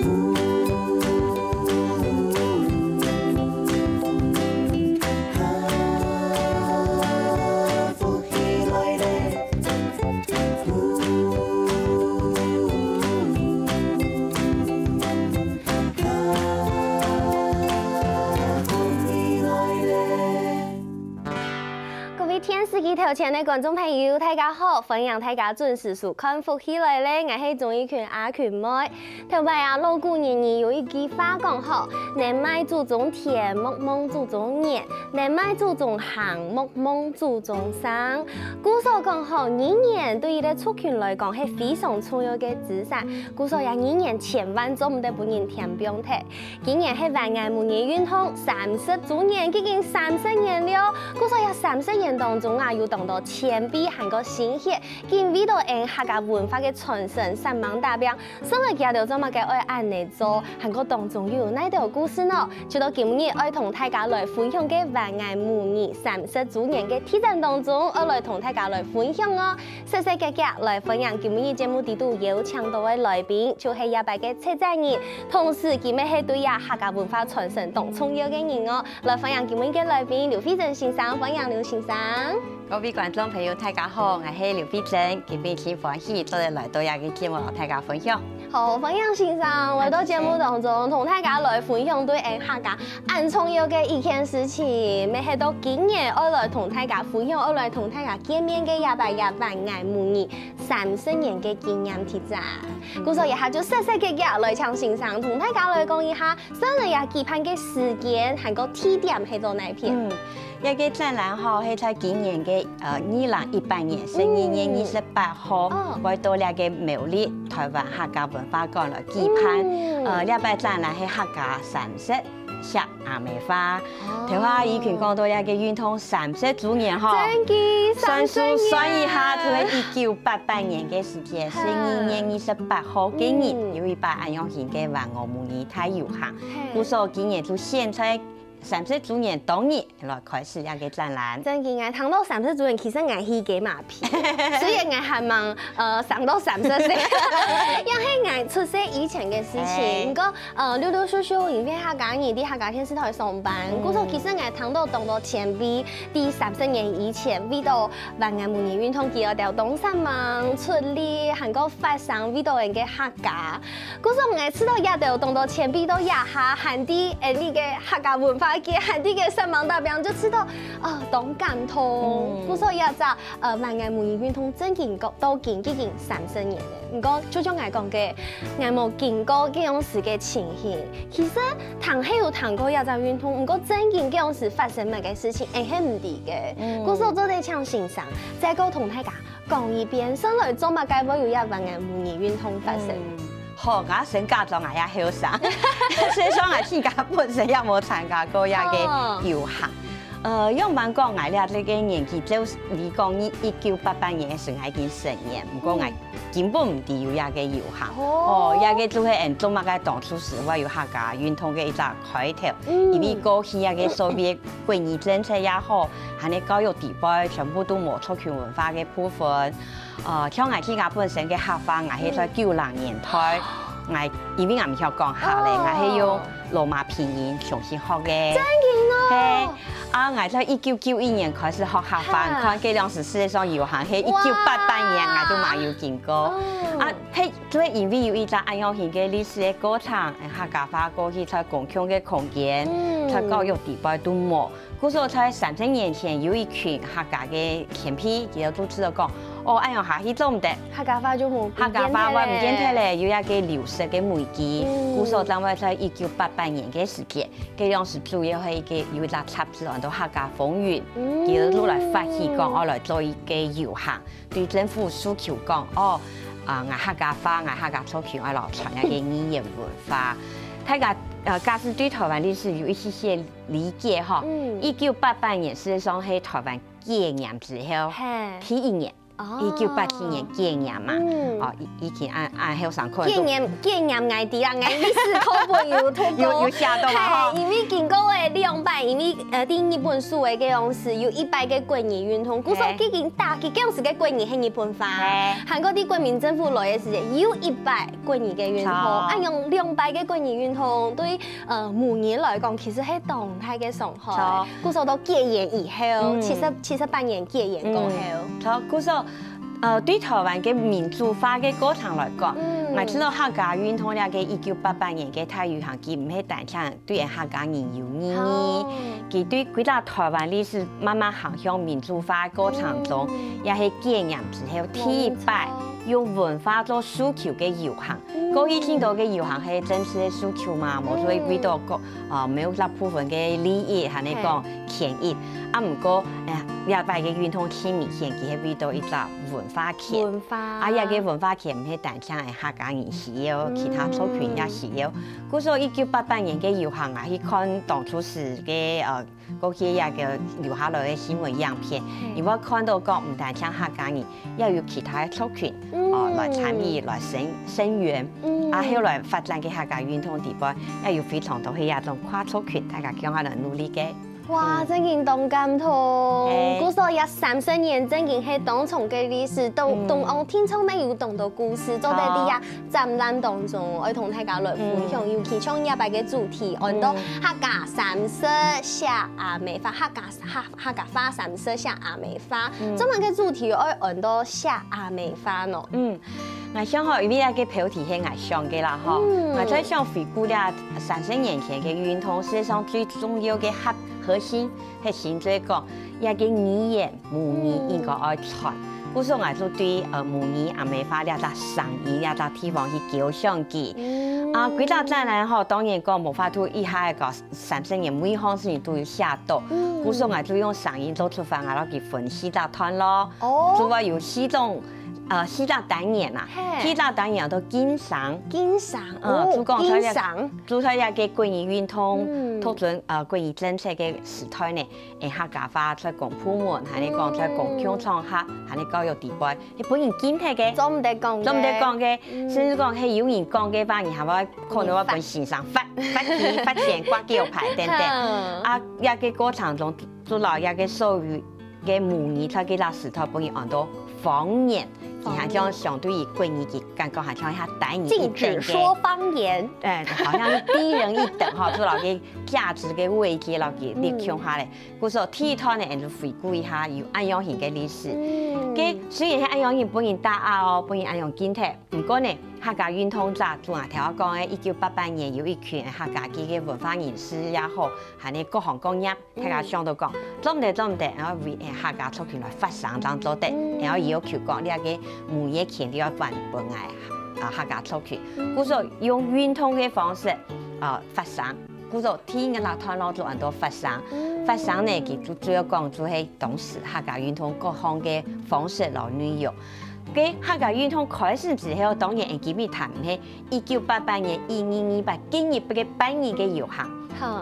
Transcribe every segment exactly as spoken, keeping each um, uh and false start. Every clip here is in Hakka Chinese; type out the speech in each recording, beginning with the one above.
各位電視機頭前个觀眾朋友，大家好！歡迎大家準時收看《福氣來了》，𠊎係鍾意群阿群妹。頭擺啊，老古人言有一句話講好：「寧賣祖宗田，莫望祖宗年；寧賣祖宗行，莫望祖宗生。」故所講好，語言對一個族群來講係非常重要个資產，故所這語言千萬做毋得分人添放忒。 今年係灣仔母語運動三十週年，既經三十年了。故所這三十年當中啊，有當多前輩還過心血，緊為著𠊎客家文化个傳承煞猛打拚。想來佢兜做麼个愛恁仔做，還過當中又有哪兜故事呢？就到今日愛同大家來分享个灣仔母語三十週年个特展當中，愛來同大家來分享哦。細細遽遽來歡迎今日節目裡肚邀請到个來賓，就係這擺个策展人， 同時佢乜係對這客家文化傳承當重要个人哦。來歡迎今晡日个來賓劉慧珍先生，歡迎劉先生。各位觀眾朋友，大家好，𠊎係劉慧珍，今晡日真歡喜做得來到這个節目，同大家分享。好，歡迎先生來到節目當中，同大家來分享對𠊎客家恁重要个一件事情，乜係到今年愛來同大家分享，愛來同大家見面个這擺个灣仔母語三十年个紀念特展。 故所這下就細細遽遽來請先生同大家來講一下，算了這舉辦个時間，還過地點係到哪片？嗯，這个展覽吼，係在今年个，呃，二零一八年十二月二十八號，哦。會到這个苗栗臺灣客家文化館來舉辦。嗯。呃，這擺展覽係客家三十 食阿姆話。哦。頭下怡群講到這个運動三十週年吼，真个，算數算一下，三十年。就係一九八八年个時間，嘿。十二月二十八號該日，嗯。有一擺恁樣形个灣仔母語大遊行。嘿。故所今年就選在三十週年當日來開始這个展覽。真个，𠊎聽到三十週年，其實𠊎起雞嫲 雖然𠊎還吂，呃，生到三十歲，也係𠊎出世以前个事情。嘿。毋過，呃，陸陸續續因為客家人在客家電視台上班，嗯。故所其實𠊎聽到當多前輩在三十年以前為著灣仔母語運動，佢兜當煞猛出力，還過發聲為著𠊎个客家。 故所𠊎知道這兜當多前輩到這下還在𠊎俚个客家文化界，還在該煞猛打拚，就知道，哦，當感動。嗯。故所這隻，呃，灣仔母語運動正經到今既經三十年了。毋過，就像𠊎講个，𠊎無經過該央時个情形。其實，聽係有聽過這隻運動，毋過正經該央時發生麼个事情，𠊎係毋知个。嗯。故所做得請先生，再過同大家 講一遍，算來做麼个會有這灣仔母語運動發生？嗯，好，𠊎先假裝𠊎也後生，所以說𠊎自家本身也無參加過這个遊行。哦。呃，仰般講，𠊎這个年紀，照理講，一九八八年个時候𠊎已經成年，毋過𠊎，嗯。根本毋知有這个遊行。哦。哦，這个就係𠊎做麼个當初時會有客家運動个一隻 開頭，嗯。因為過去啊，該所謂个國語政策也好，還有教育底背，全部都無族群文化个部分。呃，像𠊎自家本身个客話，𠊎係在九零年代，嗯。𠊎因為𠊎毋曉講客咧，哦。𠊎係用羅馬拼音重新學个。真个哦。係，啊，𠊎在一九九一年開始學客話，哈。看該央時世界上遊行，係一九八八年，哇。𠊎都嘛有經過。哦。啊，係，就係因為有一隻恁樣形个歷史个過程， 客家話過去在公共个空間，嗯。在教育底背都無。故所在三十年前，有一群客家个前輩，佢兜都知道講，哦，恁樣下去做毋得。客家話就無，客家話會毋見忒咧，有一个流失个危機。嗯。故所正會在一九八八年个時間，該央時主要係一个有一隻雜誌，安到《客家風雲》，嗯。佢兜就來發起講，愛來做一个遊行。 對政府訴求講，哦，啊，𠊎客家話，𠊎客家族群愛來傳這个語言文化。大家，呃，假使對臺灣歷史有一息息理解吼，嗯。一九八八年事實上係臺灣解嚴之後，嘿。第一年。一九八七年戒嚴嘛，哦，以以前恁恁後生看著戒嚴戒嚴，𠊎知啊，𠊎歷史課本有讀過，有有寫到嘛吼。係，因為經過个兩擺，因為呃，第一本書个个樣式有一擺个國語運動，故所已經打擊个樣式个國語係日本話，還過對國民政府來个時節，有一擺國語个運動，恁樣兩擺个國語運動，對呃母語來講，其實係當大个傷害。故所到戒嚴以後，七十七十八年戒嚴過後，好，故所 呃，對台灣个民主化个過程來講，𠊎知道客家運動這个一九八八年个大遊行，佢毋係單淨對客家人有意義，佢對歸隻台灣歷史慢慢行向民主化个過程中，也係戒嚴之後第一擺用文化做訴求个遊行。過去盡多个遊行係政治个訴求嘛，無所謂為到个啊，某一部分个利益，還係講權益。啊，毋過，哎呀，這擺个運動盡明顯，佢係為到一隻 文化權。文化。啊，這个文化權毋係單淨係客家人需要，其他族群也需要。故所一九八八年个遊行啊，去看當初時个呃，過去這个留下來个新聞影片，你會看到講，毋單淨客家人，也有其他个族群哦來參與來聲聲援。啊，後來發展个客家運動底背，也有非常多係這種跨族群，大家共下來努力个。 哇，真經當感動！故所這三十年真經係當長个歷史，當當哦，聽眾乜有當多故事，做得在這展覽當中，愛同大家來分享。尤其像這擺个主題，安到客家三十寫阿姆話，客家客客家話三十寫阿姆話，做麼个主題愛安到寫阿姆話呢？嗯， 𠊎想吼，因為這个標題係𠊎想个啦吼，𠊎在想回顧這三十年前个運動，事實上最重要个核核心核心就係講，這个語言母語應該愛傳。故所𠊎就對呃母語阿姆話這隻聲音這隻地方去構想佢。啊，歸隻展覽吼，當然講無法度一下个三十年每項事情都有寫到，故所𠊎就用聲音做出發，𠊎摎佢分四隻段落，就會有四種 呃，四隻單元啊，第一隻單元安到敬聲，敬聲，哦，就講在這敬聲，就在這个國語運動，讀准呃國語政策个時代呢，誒，客家話在公部門，還係講在公共場合，還係教育底背，係分人禁忒个，做毋得講个，做毋得講个，甚至講係有人講个話，你還會可能會分先生罰罰錢、罰錢、掛吊牌等等。啊，這个過程中，就摎這个所有 个母語在該个時代分人安到方言，佢還像相對於國語，佢感覺還像較單一一點个。禁止說方言。哎，好像係低人一等吼，就摎該價值个位階摎佢立共下來。故所第一段呢，𠊎就回顧一下有恁樣形个歷史。該雖然係恁樣形分人打壓哦，分人恁樣禁忒，毋過呢，客家運動者，就𠊎頭下講个，一九八八年有一群客家籍个文化人士也好，還有各行各業， 大家想到講，做毋得，做毋得，然後為客家族群來發聲，正做得，然後要求講，你个母語權利要還分𠊎啊客家族群。故所用運動个方式啊發聲，故所第一个啦，段落就安到發聲。發聲呢，佢就主要講就係當時客家運動各項个方式摎內容。該客家運動開始之後，當然𠊎今日談毋係 一九八八年一二二八今日个八月个遊行。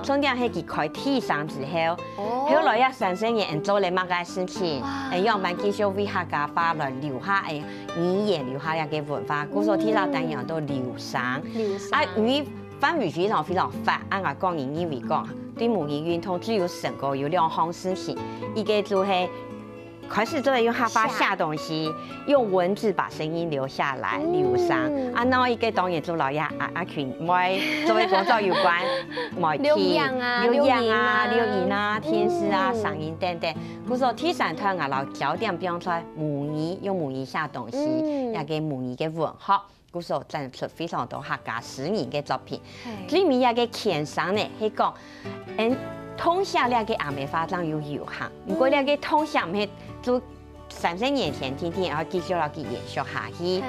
重點係佢開第一聲之後，後來這三十年𠊎做了麼个事情，𠊎仰般繼續為客家話來留下𠊎語言，留下這个文化。故所第一隻單元安到留聲，留聲。啊，因為範圍非常非常闊，啊，𠊎講人認為講，對母語運動最有成果有兩項事情，一个就係 開始做得用客話寫東西，用文字把聲音留下來，留聲。啊，另外一个當然就摎這阿阿群妹做个工作有關，媒體、錄影啊、錄影啊、錄音啊、電視啊、聲音等等。故所第三段𠊎摎焦點放在母語，用母語寫東西，這个母語个文學。 故所展出非常多客家詩人个作品。最尾一个獻聲呢，係講，嗯，痛惜這个阿姆話正有流行。毋過這个痛惜毋係就三十年前定定，然後繼續落去延續下去。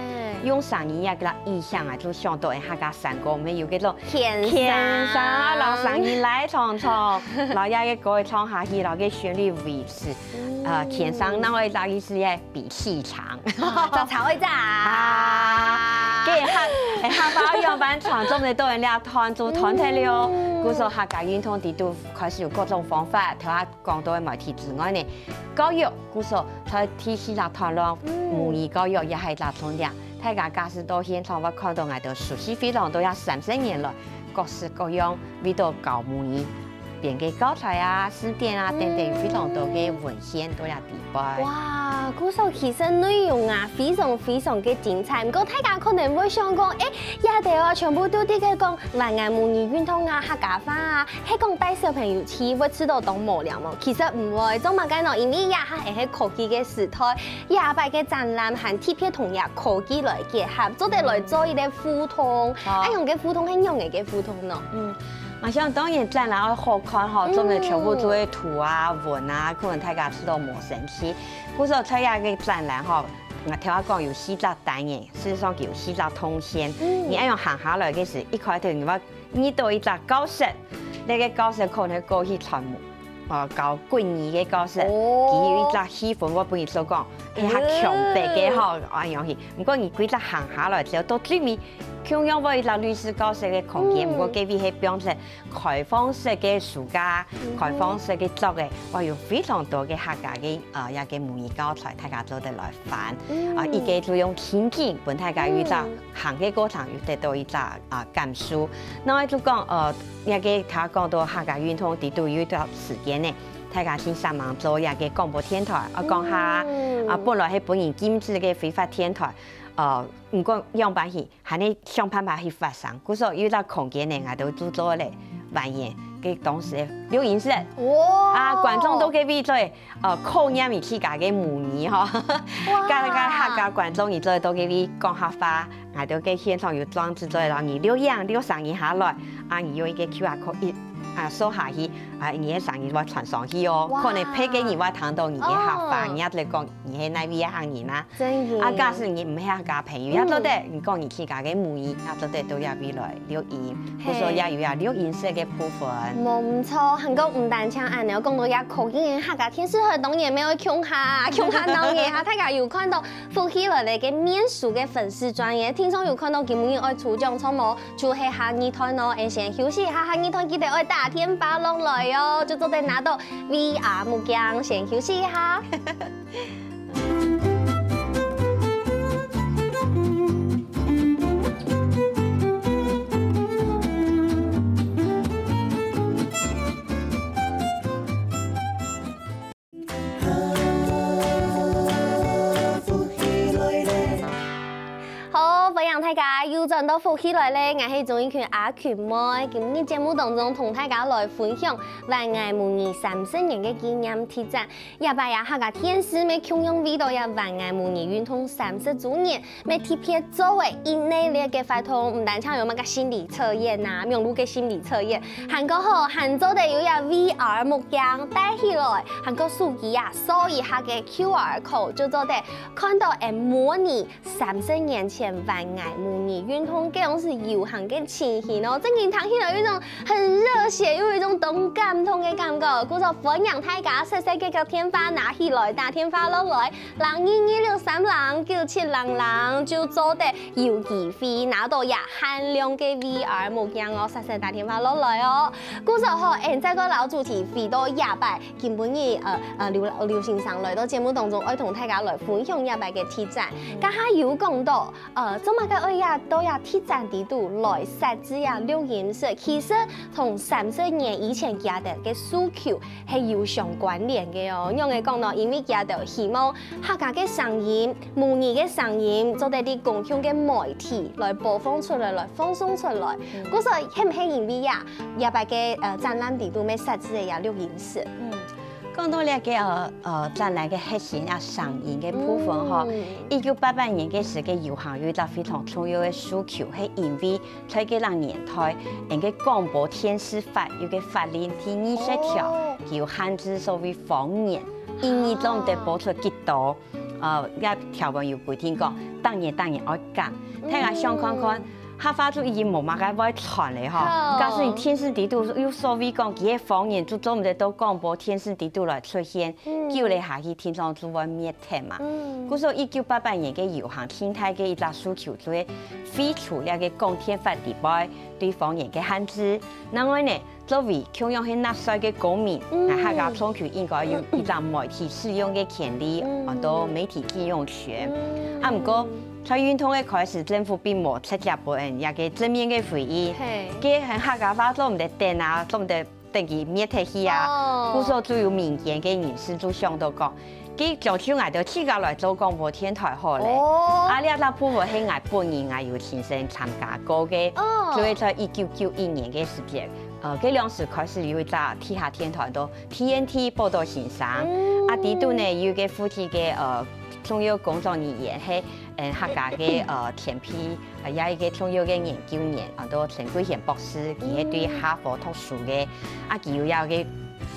用聲音這个意象啊，就想到客家山歌，毋係有該種獻聲啊，摎聲音來唱唱，摎這个歌唱下去，摎个旋律維持，呃，獻聲，另外一隻意思係比氣長。 啊，做吵一隻啊！該客，欸，客話仰般傳，做得到人家團，做團體了哦。嗯。故所客家運動裡肚開始有各種方法，頭下講到个媒體之外呢，教育，故所在第四隻段落，嗯。母語教育也係一隻重點。大家假使到現場會看到𠊎兜熟悉非常多，這三十年來，各式各樣為著教母語 編个教材啊、字典啊等等，有非常多个文獻都在裡背。哇，故所其實內容啊，非常非常个精彩。毋過大家可能會想講，欸，這兜啊，全部都在該講還𠊎母語運動啊、客家話啊，係講帶小朋友去會試著當無聊無？其實毋會，做麼个呢？因為這下還係科技个時代，這擺个展覽還特別同這科技來結合，做得來做一個互動。好。啊，用个互動係仰仔个互動呢？嗯。 𠊎想當然展覽愛好看吼，嗯。做毋得全部做个圖啊、文啊，可能大家試著無生趣。故所在這个展覽吼，𠊎頭下講有四隻單元，事實上佢有四隻動線。嗯。你愛用行下來个時，一開頭你會遇到一隻教室，該个教室可能過去傳，呃，教國語个教室，哦。佢有一隻氣氛，𠊎分你所講，哎呀，嗯。強迫个吼，哎呀，毋過你規隻行下來之後，到最尾，共樣會有一隻類似教室个空間，嗯。毋過該位係變成 開放式个書架，嗯哼。開放式个桌仔，哇，有非常多个客家个，呃，這个母語教材，大家做得來翻。嗯。啊，一个就用情境，分大家有一隻嗯。行个過程，有得到一隻，啊，感受。那𠊎就講，呃，這个頭下講到客家運動裡肚有一段時間呢，大家先煞猛做這个廣播電台，啊，講客，嗯。啊，本來係分人禁止个非法電台，呃，毋過仰般去， 還係想辦法去發聲。故所有一隻空間呢，𠊎兜就做了還原，該當時个錄音室。哇！啊，觀眾到該位做，呃，考驗你自家个母語吼。哇！該，該客家觀眾你做到該位講客話，𠊎兜个現場有裝置做，然後你錄音，錄聲音下來，啊，你用一个Q R code一，啊，掃下去，啊，你个聲音會傳上去哦。哇！可能別个人會聽到你个客話，哦。你也來講你係哪位个客人啊？ 真个。啊，假使你毋係客家朋友，嗯。也做得，你講你自家个母語，也做得到這位來錄音，嘿。故所也有這錄音室个部分。無毋著，還過毋單淨恁樣，講到這科技个客家電視台，當然乜愛共下，共下鬧熱哈，大家有看到福氣來了个面書个粉絲專頁，聽眾有看到今晡日愛抽獎著無？就係下二段哦，𠊎先休息一下，下二段記得愛打電話落來哦，就做得拿到V R目鏡，先休息一下。 好，歡迎大家又轉到福氣來了，𠊎係鍾意群阿群妹。今日節目當中同大家來分享還𠊎母語三十年个紀念特展。 這擺啊，客家電視乜共樣為著這還𠊎母語運動三十週年，乜特別做了一系列个活動，毋單淨有麼个心理測驗啊，網路个心理測驗，還過吼，還做得有這V R目鏡戴起來，還過手機啊，掃一下个Q R code就做得看到會模擬 三十年前還𠊎母語運動該央時遊行个情形哦，正經聽起來有一種很熱血，又有一種當感動个感覺。故所歡迎大家細細个个電話拿起來，打電話落來，零二二六三零九七零零，就做得有機會拿到這限量个V R目鏡哦，細細打電話落來哦。故所吼，欸，再過摎主題回到這擺，今晡日，呃，呃，劉，劉先生來到節目當中，愛同大家來分享這擺个特展。嗯。剛剛有講到， 呃，做麼个愛這，到這特展裡肚來設置這錄音室？其實同三十年以前佢兜个訴求係有相關聯个哦。仰仔講呢？因為佢兜希望客家个聲音、母語个聲音，做得在公共个媒體來播放出來，來放送出來。嗯。故所係毋係因為啊，這擺个，呃，展覽裡肚乜設置个這錄音室？嗯。 講到這个，呃，呃，展覽个核心啊，聲音个部分吼，嗯。一九八八年个時个遊行有一隻非常重要个訴求，係因為在該个年代，𠊎个廣播電視法有个法令第二十條，哦。佢有限制所謂方言，英語做毋得播出幾多，呃，這條文有規定講，逐年逐年愛減。嗯。大家想看看，客話就已經無麼个會傳了吼。好。假使你電視裡肚有所謂講，佢个方言就做毋得到廣播電視裡肚來出現，嗯。久了下去，聽眾就會滅忒嘛。嗯。故所一九八八年个遊行，盡大个一隻訴求就係廢除這个廣電法裡背對方言个限制。另外呢，作為共樣係納稅个公民，嗯。𠊎客家長期應該有一隻媒體使用个權利，嗯。安到媒體禁用權。嗯。啊，毋過，在運動个開始，政府並無直接分這个正面个回應。嘿。佢喊客家話做毋得等啊，做毋得等佢滅忒去啊。哦。故所就有民間个人士就想到講，佢將就𠊎兜自家來做廣播電台好了。哦。啊，這隻部分係𠊎本人𠊎有親身參加過个，哦。就係在一九九一年个時節，呃，該當時開始有一隻地下電台安到 T N T寶島新聲。嗯。啊，裡肚呢有一个負責个，呃，重要工作人員係，呃，客家个，呃，前輩，呃，也一个重要个研究員，安到陳桂賢博士，佢係對哈佛讀書个，啊，佢有一个，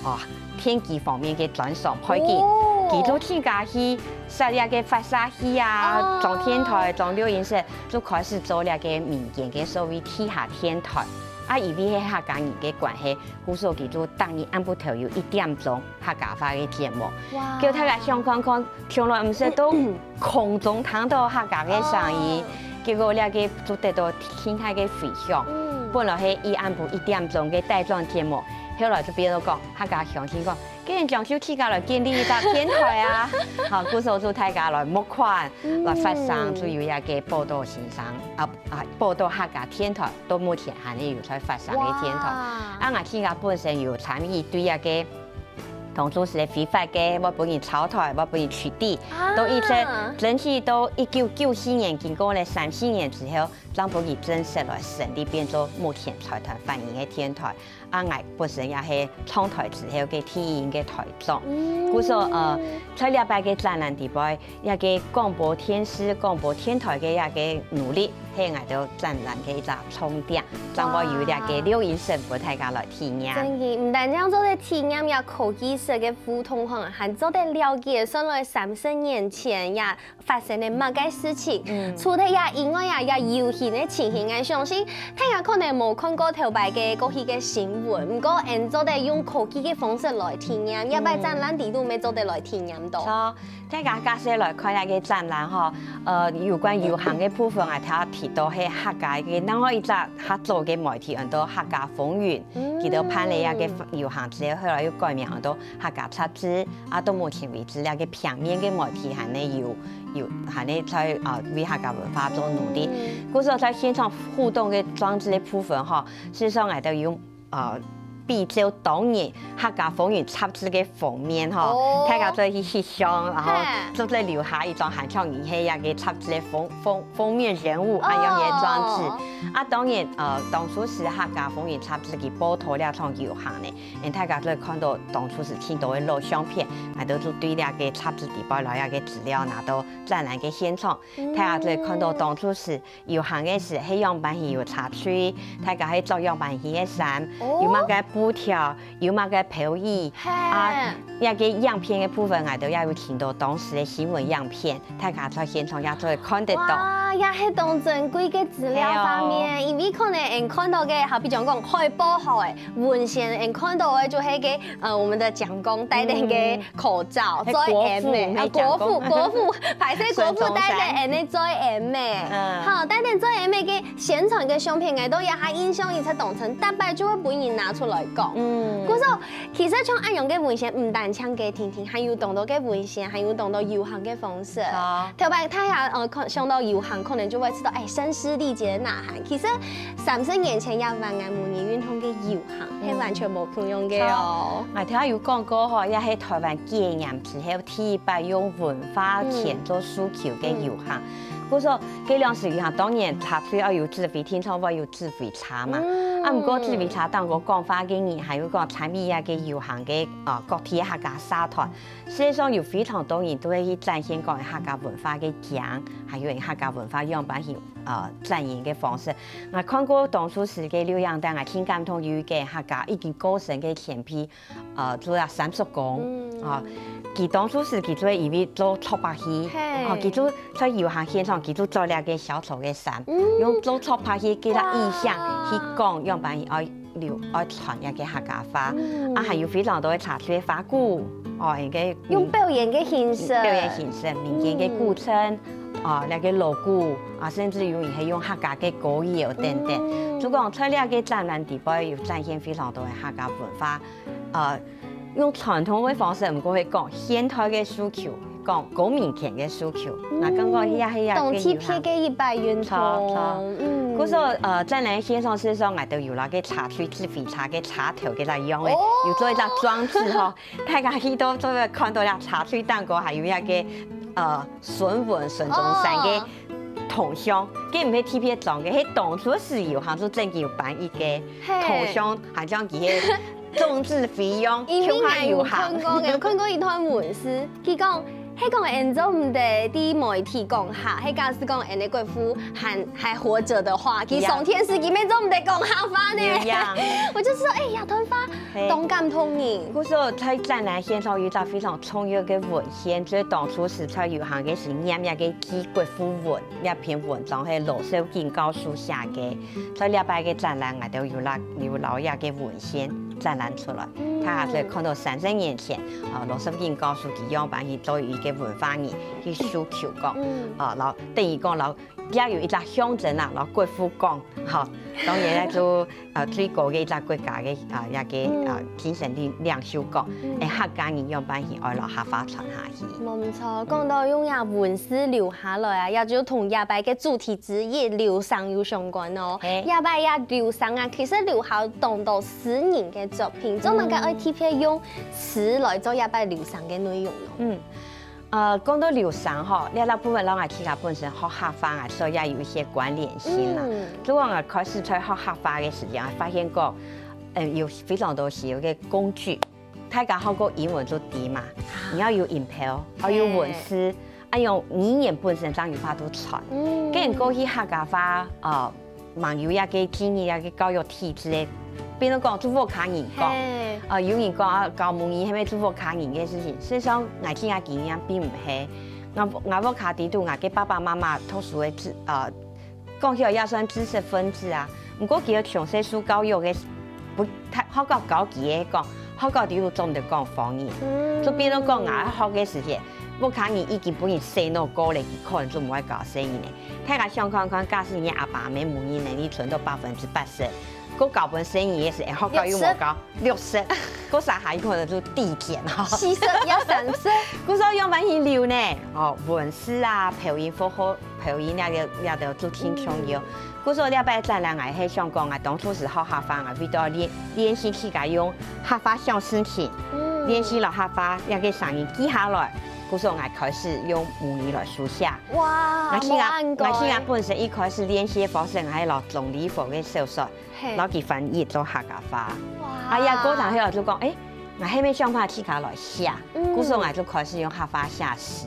哦，電機方面个專長背景，哦。佢就自家去設這个發射器啊，哦。裝電台、裝錄音室，就開始做這个民間个所謂地下電台。啊，因為係客家人个關係， 故所佢就逐日暗晡頭有一點鐘客家話个節目。哇。叫大家想看看，從來毋識到空中聽到客家个聲音，哦。結果這个就得到盡大个回響。嗯。本來係一暗晡一點鐘个帶狀節目，後來就變到講，客家鄉親講，既然將就自家來建立一隻電台啊，好，故所就大家來募款，嗯。來發聲，就有這个寶島新聲啊， 啊，寶島客家電台，到目前還係有在發聲个電台。哇。啊，𠊎自家本身有參與對這个當初時个非法个，會分人抄台，會分人取締，啊。都一直爭取到一九九四年，經過了三四年之後，正分佢正式來成立，變做目前財團法人个電台。 啊，𠊎本身也係上台之後个第一任个台長。嗯。故所，呃，在這擺个展覽裡背，這个廣播電視、廣播電台个這个努力，係𠊎兜展覽个一隻重點，正會有這个錄音室分大家來體驗。真个，毋單淨做得體驗這科技式个互動吼，還做得了解，算來三十年前呀， 發生了麼个事情。嗯。除了這以外啊，這遊行个情形，𠊎相信大家可能無看過頭擺个過去个新聞，毋過𠊎做得用科技个方式來體驗，這擺展覽裡肚乜做得來體驗到。嗯。著，大家假使來看這个展覽吼，呃，有關遊行个部分啊，頭提到係客家个，另外一隻合作个媒體，安到客家風雲，嗯。佢兜辦了這个遊行之後，後來又改名安到客家雜誌。 啊，到目前為止，這个平面个媒體還係有，有，還係在，啊，為客家文化做努力。嗯。故所在現場互動个裝置个部分吼，事實上𠊎兜有，呃，比照當年客家風雲雜誌个封面吼，哦。大家做一翕相，然後嘿。做得留下一張還像你係這个雜誌个封，封，封面人物，哦。恁樣个裝置。啊，當然，呃，當初時客家風雲雜誌佢報導這場遊行呢， 因大家做得看到當初時盡多个老相片，𠊎兜就對這个雜誌裡背摎這个資料拿到展覽个現場。嗯。大家做得看到當初時遊行个時係樣般形有插隊，大家係著樣般形个衫，哦。有麼个布條，有麼个標語，嘿。啊，這个影片个部分，𠊎兜也有尋到當時个新聞影片。 大家在現場也做得看得到。哇，也係當珍貴个資料方面，係哦。因為可能𠊎看到个，好比講講海報好誒，文獻𠊎看到个就係个，呃，我們的蔣公戴等个口罩，嗯。最𠊎个，啊，國父，國父，歹勢國父戴等𠊎个最𠊎个。嗯。好，戴等最𠊎个宣傳个相片，𠊎都也還印象一直當深，逐擺就會分人拿出來講。嗯。故所 其實像恁樣个文獻，毋單淨个定定，還有當多个文獻，還有當多遊行个方式。好。頭擺大家，呃，可，想到遊行，可能就會知道，哎，聲嘶力竭个吶喊。其實三十年前這萬安母語運動个遊行，嗯。係完全無共樣个哦。好。𠊎頭下有講過吼，這係台灣解嚴之後第一擺用文化權做訴求个遊行。嗯。嗯。故所，該兩時遊行當然插隊愛有指揮，定著會有指揮車嘛。嗯。啊，毋過紫薇車頂高講話个人，還有講參與這个遊行个，呃，各地个客家社團，事實上有非常多人都會去展現講客家文化个景，還有客家文化樣般去，呃，展現个方式。𠊎看過當初時个錄影帶，𠊎盡感動有一个客家已經過身个前輩，呃，做了三叔公，啊，佢當初時佢做一位做拖把戲，哦，佢做在遊行現場，佢做做了个小丑个衫，用做拖把戲个意象去講，樣般愛流愛傳一个客家話，啊，還有非常多个茶水花鼓，哦，一个用表演个形式，表演形式，民間个古鎮，啊，那个锣鼓啊，甚至有人係用客家个歌謠等等。就講在這个展覽底背有展現非常多个客家文化，呃，用傳統个方式，毋過會講現代个訴求，講公民權个訴求，那剛剛也係也當特別个一擺運動，嗯，故所呃，展覽現場事實上，𠊎兜有那个茶水，紫薇車个車頭个那樣个，有做一隻裝置吼。 大家去到做个看到了茶水頂高，還有一个呃孫文孫中山个銅像，該毋係特別裝个，係當初時遊行就正經有辦一个銅像，還像佢个種植費用，因為𠊎有看過，有看過一段文字，佢講。 係講𠊎做毋得在媒體講客，係假使講𠊎个國父還還活著个話，佢上電視佢乜做毋得講客話呢。我就說，哎呀，團花當感動你。故所在展覽現場有一隻非常重要个文獻，就係當初時在遊行个時念一个致國父文，一篇文章係羅秀錦教授寫个。在這擺个展覽，𠊎兜有拿有拿這个文獻展覽出來，大家就看到三十年前，啊，羅秀錦教授佢樣般去做一个文化人。 去訴求講，哦，然後等於講，然後也有一隻象徵啊，然後國父講，吼，當然咧就呃最高个一隻國家个啊，一个啊精神領領袖講，誒，客家人樣般去愛摎客話傳下去。無毋著，講到用這文字留下來啊，也就同這擺个主題之一流聲有相關哦。這擺這流聲啊，其實留下當多詩人个作品，做麼个愛特別用詩來做這擺流聲个內容呢？嗯。 呃，講到流聲吼，這這部分摎𠊎自家本身學客話啊，所以也有一些關聯性啦。就講𠊎開始在學客話个時間，發現講，呃，有非常多時有个工具，大家學過英文就知嘛，你愛有音標，愛有文字，愛用語言本身正有法度傳。跟過去客家話，呃， 吂有這个專業个教育體制个，比如講做屋下人講，啊，有人講啊教母語係毋係做屋下人个事情，事實上𠊎自家經驗並毋係。𠊎𠊎屋下底肚𠊎个爸爸媽媽讀書个知，呃，講起來也算知識分子啊。毋過佢个從細受教育个，不太學校教佢个講，學校底肚做毋得講方言。就比如講𠊎學个時節，屋下人已經分人洗腦過了，佢可能就毋會教細人了。 大家想看看，假使你阿爸阿姆母語能力存到百分之八十，該教分細人个時，學校有無教？六十，該儕還可能就遞減吼。四十也三十。故所樣般去留呢，哦，文字啊、標音符號、標音這兜這兜就盡重要。故所這擺展覽𠊎係想講啊，當初時學客話啊，為著練練習自家用客話想事情，練習摎客話這个聲音記下來。故所𠊎開始用母語來書寫。 哇，𠊎自家𠊎自家本身一開始練習个方式，𠊎係摎鍾理和个小說，摎佢翻譯做客家話。啊，這過程後就講，誒，𠊎係毋係想辦法自家來寫，故所𠊎就開始用客話寫詩。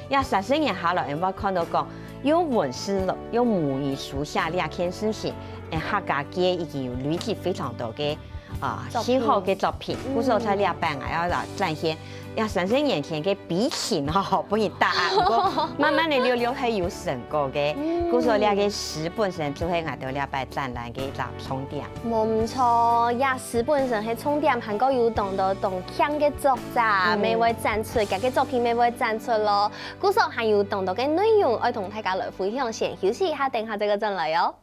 這三十年下來，𠊎看到講，用文字用母語書寫這件事情，誒，客家界已經有累積非常多个 啊，新好个作品，故所在這擺𠊎愛來展現，這三十年前个比情吼，分人打壓，毋過慢慢个略略係有成果个，故所這个詩本身就係𠊎兜這擺展覽个一隻重點。無毋著，這詩本身係重點，還過有當多當慶个作者，乜會展出，佢个作品乜會展出咯。故所還有當多个內容愛同大家來分享，先休息一下，等下再過轉來哦。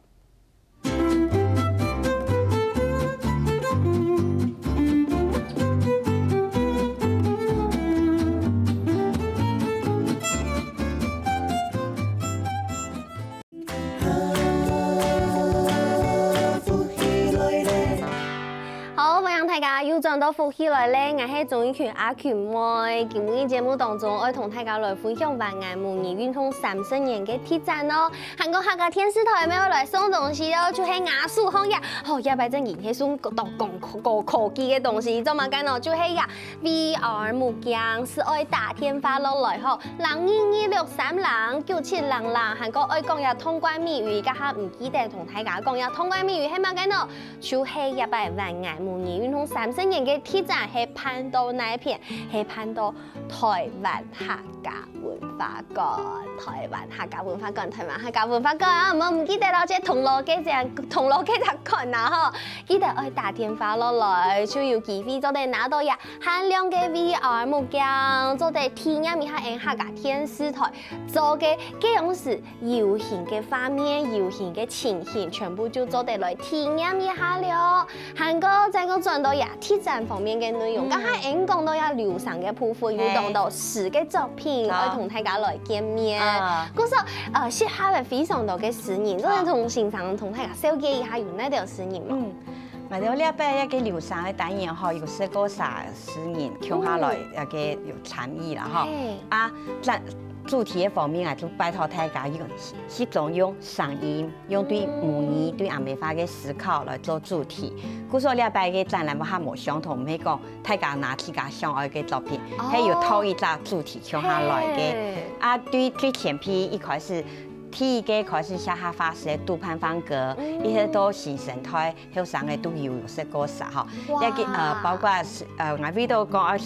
好，歡迎大家又轉到福氣來咧，𠊎係鍾意群阿群妹。今日節目當中，愛同大家來分享灣仔母語運動三十年个特展哦。還過客家電視台乜愛來送東西哦，就係𠊎手項呀。吼，這擺正經係送到高科高科技个東西，做麼个呢？就係呀，V R目鏡，係愛打電話落來吼，零二二六三零九七零零，還過愛講呀通關密語，這下毋記得同大家講呀通關密語係麼个呢？ 就係這擺灣仔母語運動三十年个特展係辦到哪片？係辦到台灣客家文化館。台灣客家文化館，台灣客家文化館，毋好毋記得咯，這銅鑼該隻，銅鑼該隻館啊吼，記得愛打電話落來，就有機會做得拿到這限量个V R目鏡，做得體驗一下𠊎客家電視台做个該樣式 遊行个畫面、遊行个情形，全部就做得來體驗一下了。還過再過轉到這特展方面个內容，嗯。剛才𠊎講到這流程个部分，有講到詩个作品，好。愛同大家來見面。啊。故所，呃，適合个非常多个詩人，做得同先生同大家紹介一下有哪兜詩人無？嗯。 𠊎兜這擺這个流程个單元吼，有十過儕詩人共下來，嗯。這个有參與啦吼。嘿。啊，在主題个方面啊，就拜託大家用，集中用聲音，用對母語、嗯。對阿姆話个思考來做主題。故所這擺个展覽會較無相同，毋係講大家拿自家想愛个作品，哦。係有套一隻主題共下來个。嘿。啊，對最前期一開始，第一个開始寫客話詩个杜盼芳哥，嗯。一直到新生代 後生个都有，有識過啥吼。哇。也个，呃，包括是，呃，𠊎為到講愛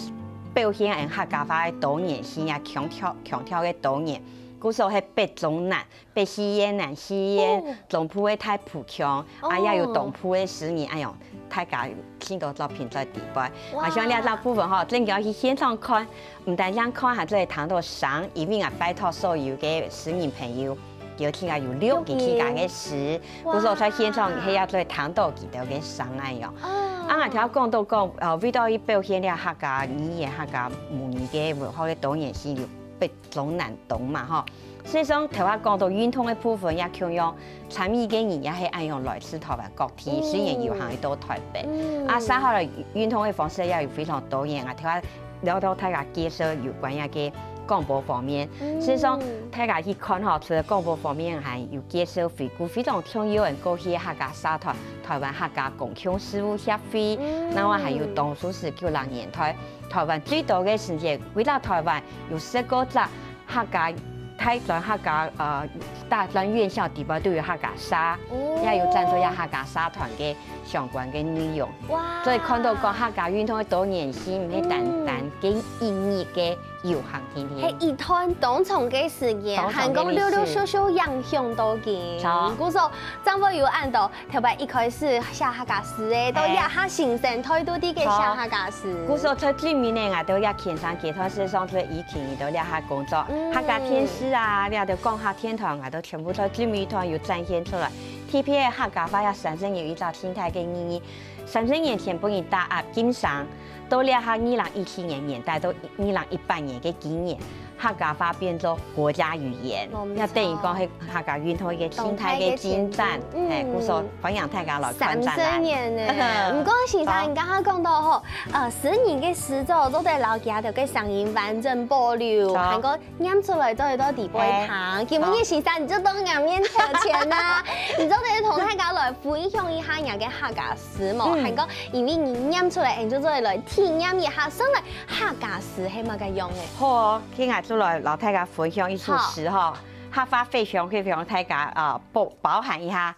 表現𠊎客家話个多元性啊，強調，強調个多元。故所係北中南，北四縣、南四縣，哦。中部个大埔腔，啊，哦。也有東部个詩人，哎喲，大家盡多作品在裡背。哇。啊，像這隻部分吼，真个愛去現場看， 毋單淨看，還做得聽到聲，因為𠊎拜託所有个詩人朋友，邀請啊有錄佢自家个詩，錄佢。哇。故所在現場係也做得聽到佢兜个聲恁樣。啊。啊，𠊎頭先講到講，呃，為到去表現了客家語言、客家母語个文化个多元性，有北中南東嘛吼。 事實上，頭下講到運動个部分也共樣，參與个人也係恁樣來自台灣各地，嗯。雖然有行去到台北。嗯。啊，三號來運動个方式也有非常多元啊，頭下聊到大家介紹有關這个廣播方面。嗯。事實上，大家去看吼，除了廣播方面，還有介紹回顧非常重要个過去个客家社團、台灣客家公共事務協會，嗯。另外還有當初係九零年代，台灣最多个時節，為了台灣有十個隻 客家，大專客家，呃，大專院校底背都有客家社，哦。也有贊助一下客家社團个相關个內容。哇。所以看到講客家運動个多元性，毋係單單个一日个遊行天天。嗯。係一段當長个時間，當長个歷史。還過陸陸續續影響到佢。著。故所，正會有恁多 頭擺一開始寫客家詩个，到這下新生代都在該寫客家詩。故所在最尾呢，𠊎兜也牽上街頭，事實上在疫情裡頭這下工作，嗯。客家電視啊，這兜講客電台，𠊎兜全部在最尾段有展現出來。特別客家話也產生有一隻生態个意義。三十年前分人打壓禁聲，到這下二零一七年年代到二零一八年个今年， 客家話變做國家語言，無錯。也等於講係客家運動一個生態个進展，當大个進步。嗯。係，故所歡迎大家來看展覽。三十年呢。毋過先生，好。你剛剛講到吼，呃，詩人个詩作做得摎佢个聲音完整保留，好。還過唸出來做得到底背堂。係。今日先生你就到𠊎面頭前啦，好。你做得同大家來分享一下你个客家詩無？嗯。還過因為你唸出來，你就做得來體驗一下，算來 客家詩係麼个樣个？好哦，今日就來摎大家分享一首詩吼，好。客話非常非常大家啊，包，包涵一下。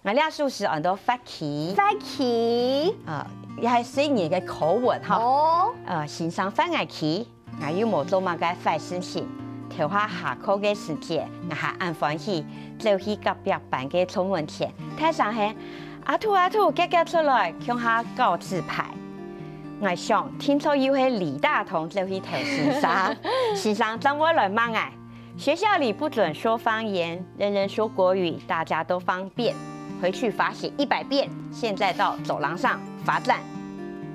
𠊎這首詩安到發起。發起。啊，也係細人个口吻吼。哦。呃，先生發𠊎起，𠊎又無做麼个壞事情。頭下下課个時節，𠊎還恁歡喜，走去隔壁班个窗門前，大聲喊：「阿兔阿兔，遽遽出來，共下搞紙牌。」 𠊎想，定著又係李大同走去投先生，先生正會來罵𠊎：「學校裡不准說方言，人人說國語，大家都方便。回去罰寫一百遍，現在到走廊上罰站。」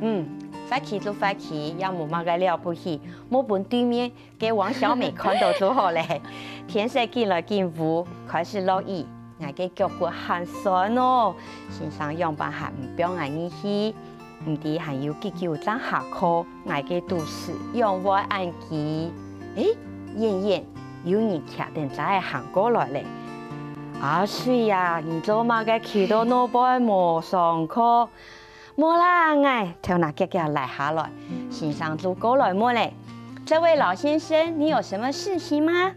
嗯，罰起就罰起，也無麼个了不起，莫分對面个王小美看到就好咧。天色緊來緊烏，開始落雨，𠊎个腳骨還痠哦。先生仰般還毋放𠊎入去？毋知還有幾久正下課，𠊎个肚屎仰會恁飢？欸，遠遠有人擎等遮仔行過來咧。阿水啊，你做麼个企到外背無上課？無啦，𠊎頭那遽遽拉下來。先生就過來問咧：「這位老先生，你有什麼事情嗎？」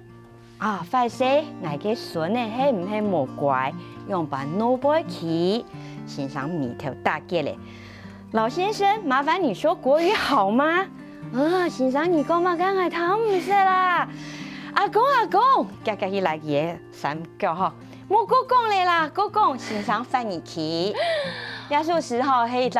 啊，壞勢，𠊎个孫仔係毋係無乖，仰般外背企？先生眉頭打結咧。「老先生，麻煩你說國語好嗎？」啊，先生，你講麼个𠊎聽毋識啦。「阿公，阿公！」遽遽去拉佢个衫角吼，「莫過講咧啦，過講！」先生發脾氣。這首詩吼係一隻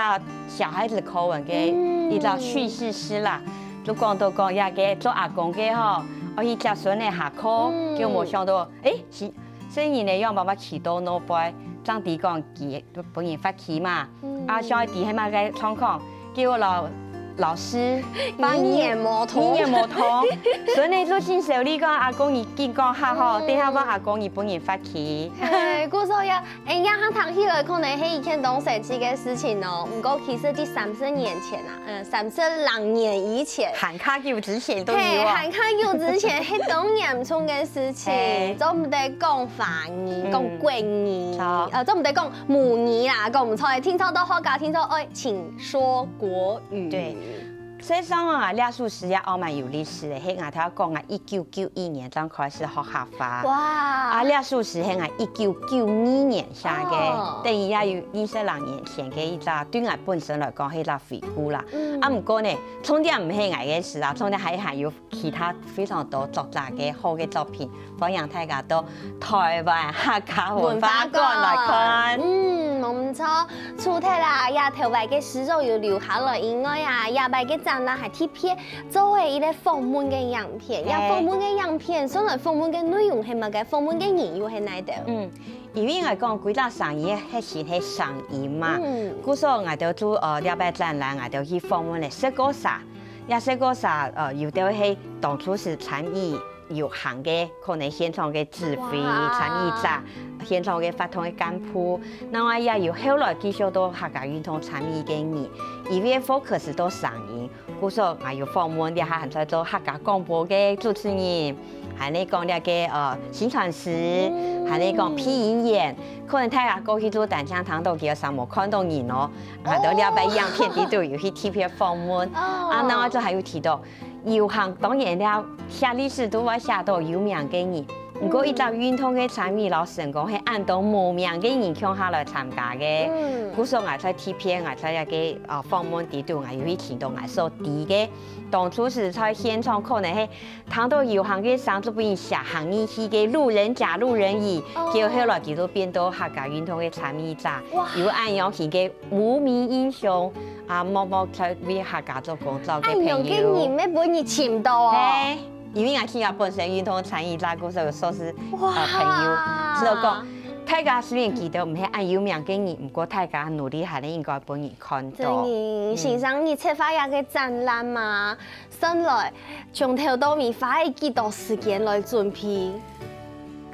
小孩子課文个一隻敘事詩啦。 就講到講這个做阿公个吼，愛去接孫仔下課，嗯。結果無想到，欸，是，細人仔仰般會企到外背，正知講佢分人罰企嘛。嗯。啊，想愛知係麼个狀況，結果老，老師語言無通。語言無通。孫仔就盡愁慮講：「阿公你緊講較好，嗯。等下講阿公你分人罰企。」嘿，故所呀， 欸，這下聽起來可能係一件當神奇个事情哦。毋過其實在三十年前啊，嗯，三十零年以前，還較久之前都有嘿，啊。還較久之前，係當嚴重个事情，嘿。做毋得講華語，嗯。講國語，著。呃，做毋得講母語啦，講毋著。聽著到客家，聽著，欸，請說國語。對。 事實上啊，這首詩也還蠻有歷史个，係𠊎頭講啊，一九九一年正開始學客話。哇！啊，這首詩係𠊎一九九二年寫个，哦。等於也有二十零年前个一隻，對𠊎本身來講係一隻回顧啦。嗯。啊，毋過呢，重點毋係𠊎个詩啊，重點還，還有其他非常多作者个好个作品。 歡迎大家到臺灣客家文化館來看。文化館，嗯，無毋著。除忒啦，這頭擺个詩作有留下來以外啊，這擺个展覽還特別做了一個訪問个影片。這訪問个影片，算來訪問个內容係麼个？訪問个人又係哪兜？嗯，因為𠊎講，歸隻生意个核心係聲音嘛。嗯。故所𠊎兜做，呃，這擺展覽，𠊎兜去訪問了十個儕。這十個儕，呃，有兜係當初時參與 遊行个，可能現場个指揮、哇。參與者，現場个活動个幹部，另外也有後來繼續到客家運動參與个人，因為focus到聲音，故所𠊎有訪問這下還在做客家廣播个主持人，還有講這个，呃，薪傳師，嗯。還有講配音員，可能大家過去都單淨聽到佢个聲，無看到人哦，哦。啊，到這擺影片裡肚有去特別訪問，哦。啊，另外就還有提到 遊行當然了，寫歷史都會寫到有名个人。毋過一隻運動个參與摎成功係恁多無名个人共下來參加个。嗯。故所𠊎在特別，𠊎在這个，呃，訪問裡肚，𠊎有去聽到𠊎所知个，當初時在現場可能係聽到遊行个聲，就分人寫行入去个路人甲、路人乙，哦。結果後來佢就變到客家運動个參與者，哇。有恁樣形个 無名英雄啊，默默在為客家做工作个朋友。恁樣个人乜分你尋到哦。嘿，因為𠊎自家本身運動參與者，故所有熟識，哇。呃，朋友，所以講，大家雖然記得毋係恁有名个人，毋過大家努力還係應該分人看到。真个，嗯。先生，你策劃這个展覽嘛，算來從頭到尾花了幾多時間來準備？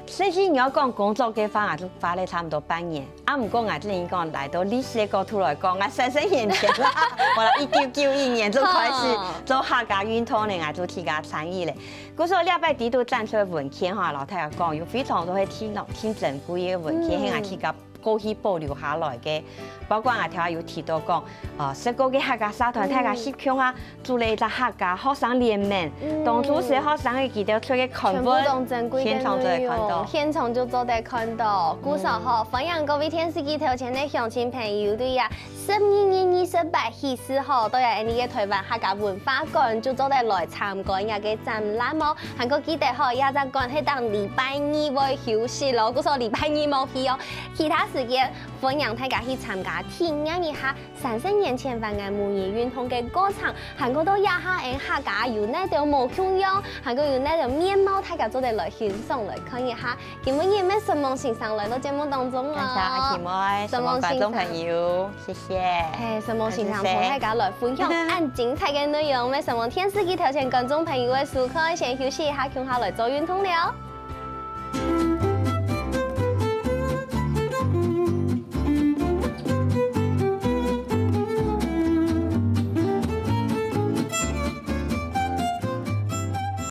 實際你愛講工作个話，𠊎就花了差毋多半年。啊，毋過𠊎只能講，來到歷史个角度來講，𠊎三十年前啦，𠊎一九九一年就開始做客家運動了，𠊎就自家參與了。故所這擺裡肚展出个文獻哈，摎大家講，有非常多个挺，挺珍貴个文獻，嗯。係𠊎自家過去保留下來个，包括𠊎頭下有提到講，呃，十個个客家社團，嗯。大家翕共下， 組了一隻客家學生聯盟，嗯。當初時學生个佢兜出个刊物，全部當珍貴个內容，現場就會看到。現場就做得看到。故所吼，歡迎各位電視機頭前个鄉親朋友，對呀，十二月二十八起始吼，到呀𠊎俚个臺灣客家文化館就做得來參觀這个展覽哦。還過記得吼，這隻館係當禮拜二會休息咯，故所禮拜二莫去哦。其他時間，歡迎大家去參加體驗一下 三十年前灣仔母語運動个過程，還過到這下𠊎客家有哪兜無共樣，還過有哪兜面貌，大家做得來欣賞來看一下。今晡日乜承蒙先生來到節目當中哦。感謝阿琪妹，承蒙觀眾朋友，謝謝。嘿，承蒙先生同大家來分享恁精彩个內容，乜承蒙電視機頭前觀眾朋友个收看，先休息一下，共下來做運動了。